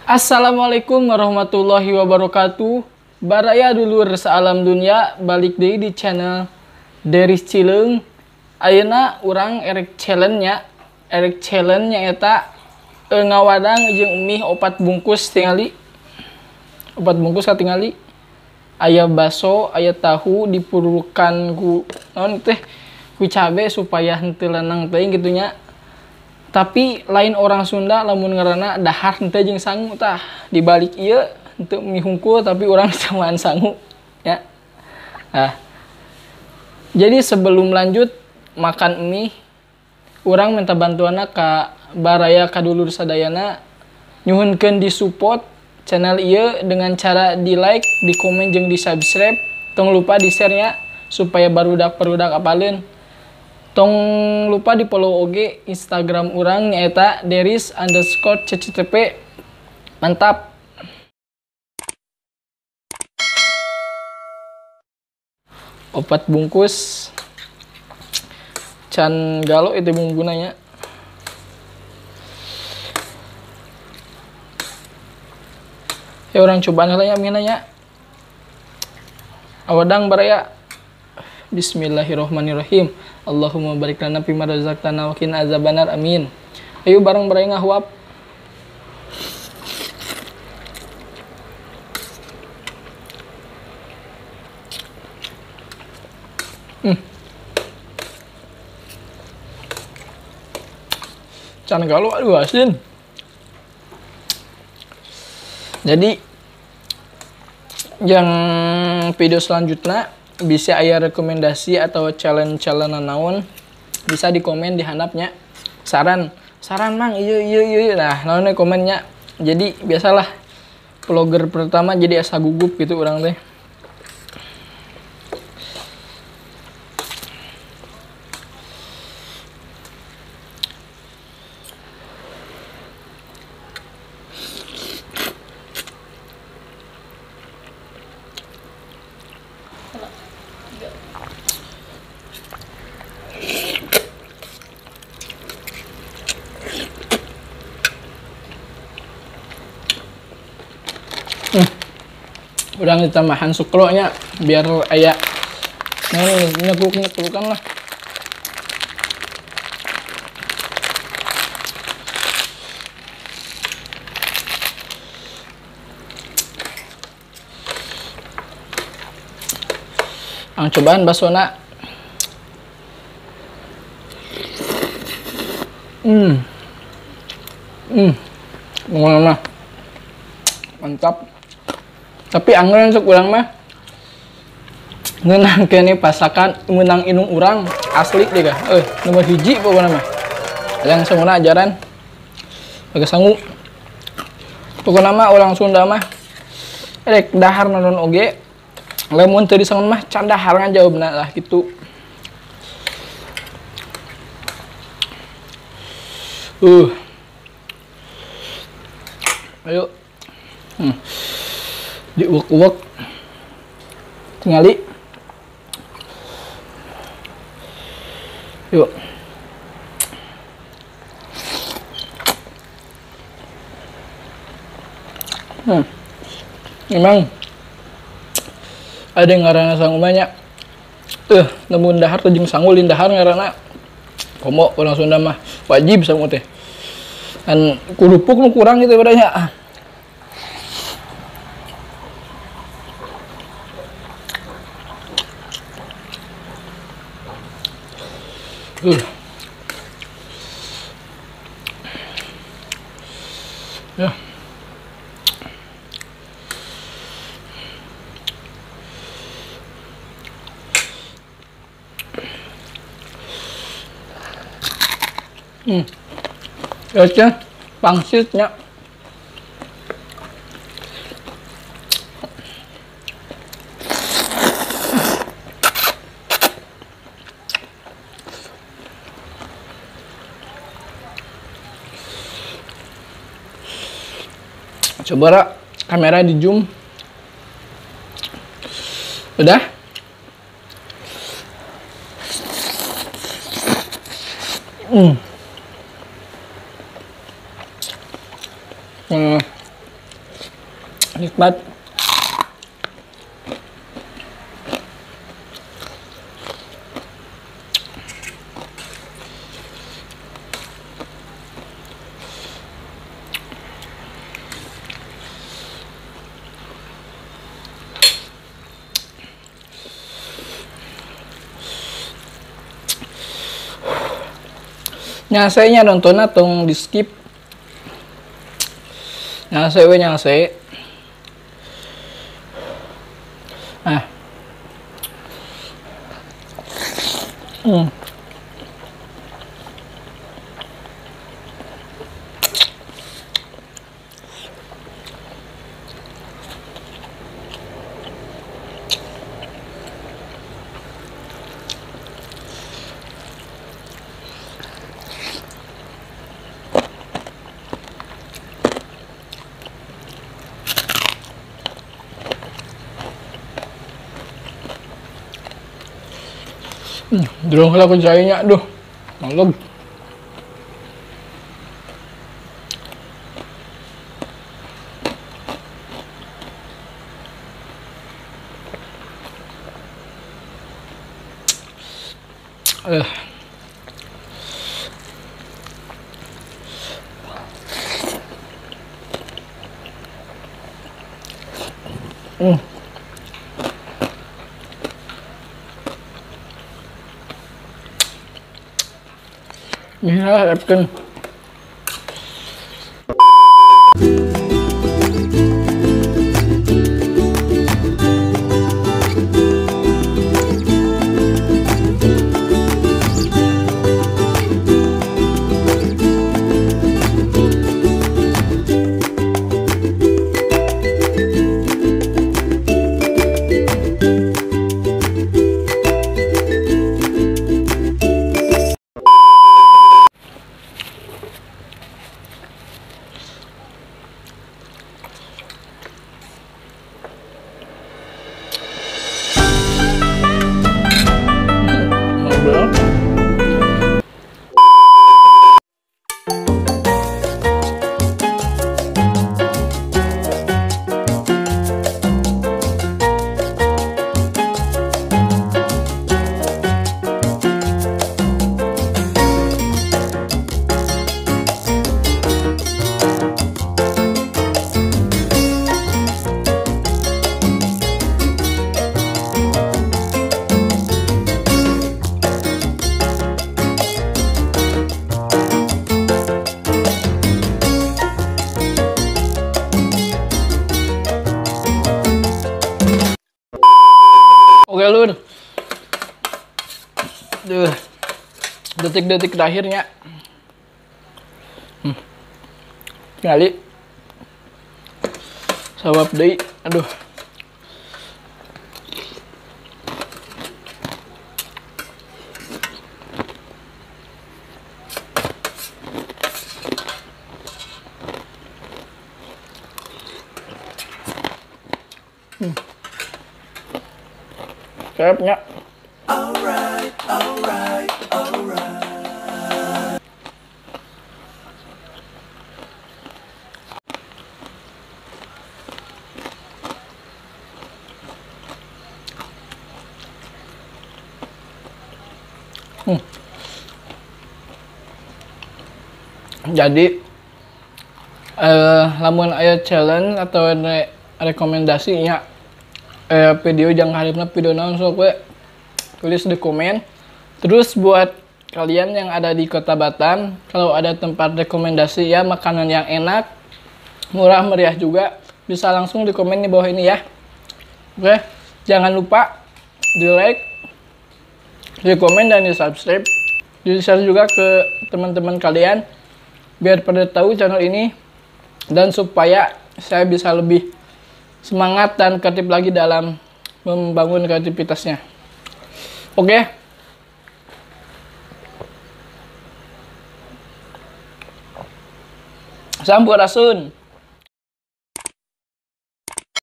Assalamualaikum warahmatullahi wabarakatuh. Baraya dulur salam dunia, balik deui di channel Deris Cileung. Ayeuna urang erek challenge nya. Erek challenge nyaeta ngawadang jeung mie 4 bungkus tingali. 4 bungkus katingali. Aya baso, aya tahu dipurukan ku naon teh ku cabe supaya henteu lenang teuing kitu nya. Tapi lain orang Sunda lamun ngaranna dahar henteu jeung sangu tah. Dibalik ieu henteu mie hungkul tapi urang samaan sangu ya. Nah. Jadi sebelum lanjut makan mie, urang minta bantuanna ka baraya kadulur sadayana nyuhunkeun di-support channel ieu dengan cara di-like, di-komen jeung di-subscribe. Tong lupa di-share nya supaya barudak-barudak apaleun. Tong lupa di follow oge Instagram urang nyaeta deris_cctp. Mantap. Opat bungkus can galo itu bumbuna nya. Ya orang cobaan heula nya mina nya. Awadang baraya. Bismillahirrahmanirrahim. Allahumma barik lana fima razaqtana wa qina azabannar. Amin. Ayo bareng baraya ngahuap. Can galo aduh asin. Jadi yang video selanjutnya bisa aya rekomendasi atau challenge-challenge naon bisa di komen di handapnya. Saran, saran mang iya iya iya. Nah, naon komennya. Jadi biasalah vlogger pertama jadi asa gugup gitu orang teh. Urang ditambahan sukronya biar aya nyekluk-nyeklukan lah. Ang cobaan basona. Mantap. Tapi angger sok urang mah ngeunang keneh pasakan meunang inung urang asli deh kah. Nomor 1 pokona mah. Yang semua ajaran agak sangu. Pokona mah orang Sunda mah rek dahar naon oge lamun teu disangun mah can dahar ngajawabna lah gitu. Ayo. Diuwek-uwek tingali. Yuk. Memang ada yang ngaranna sangu banyak. Lamun dahar teh jeung sangu lin dahar ngaranna. Komo urang Sunda mah wajib sangu teh. Dan kerupuk nu kurang gitu badanya. Ya. Ya, pangsitnya. Coba ra, kamera di zoom. Udah? Nikmat. Nyasenya nonton tong di skip. Nyase we nyase. Ah. Durung lah kucainya, aduh, malu. Bisa harapkan. Oke lur, duh, detik-detik terakhirnya, kali, sawap deui, aduh. Kayaknya. Alright, alright, alright. Jadi lamun aya challenge atau rekomendasinya video jangan haripna video naon sok we tulis di komen. Terus buat kalian yang ada di Kota Batam, kalau ada tempat rekomendasi ya makanan yang enak, murah meriah juga, bisa langsung di komen di bawah ini ya. Oke, jangan lupa di like, di komen, dan di subscribe. Di share juga ke teman-teman kalian biar pada tahu channel ini dan supaya saya bisa lebih semangat dan kreatif lagi dalam membangun kreativitasnya. Oke. Sampurasun.